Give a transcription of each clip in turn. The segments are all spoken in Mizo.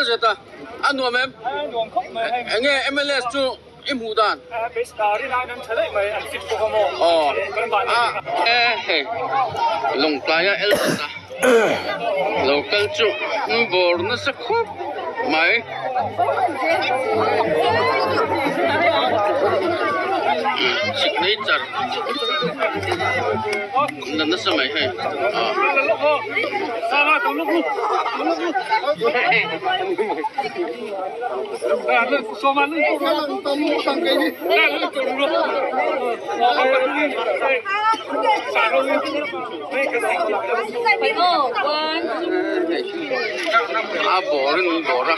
LZ a, a nuam em? A nuam khawp mai hei. Enge MLS chu i hmuh dan? Rin aiin an tha daih mai, an fit bawk a maw? Aw, a hei Lawngtlaia LZ a lo kal chu an bawr nasa khawp mai. Signature an la nasa mai hei. A bawr in an bawr a.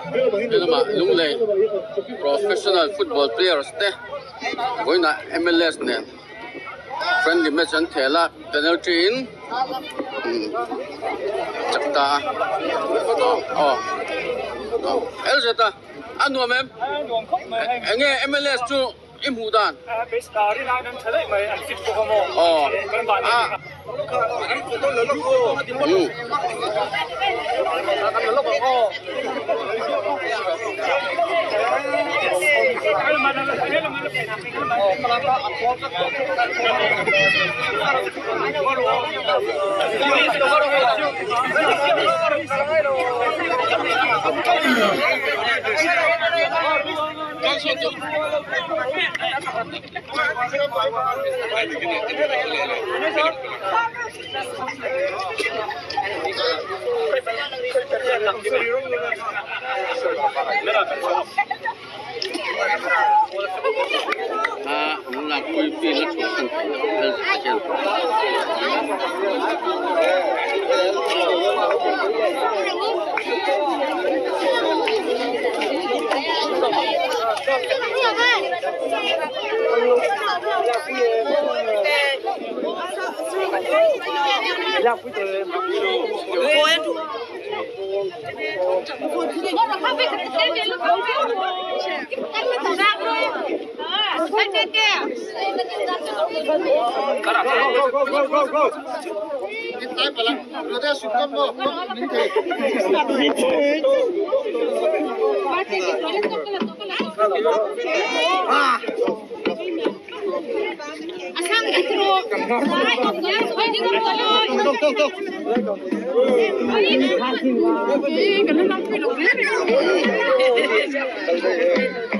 Helamah Lunglei professional football players te vawiinah MLS nen friendly match an khel a penalty in chak ta a aw LZ a a nuam em enge MLS chu i hmuh dan aw a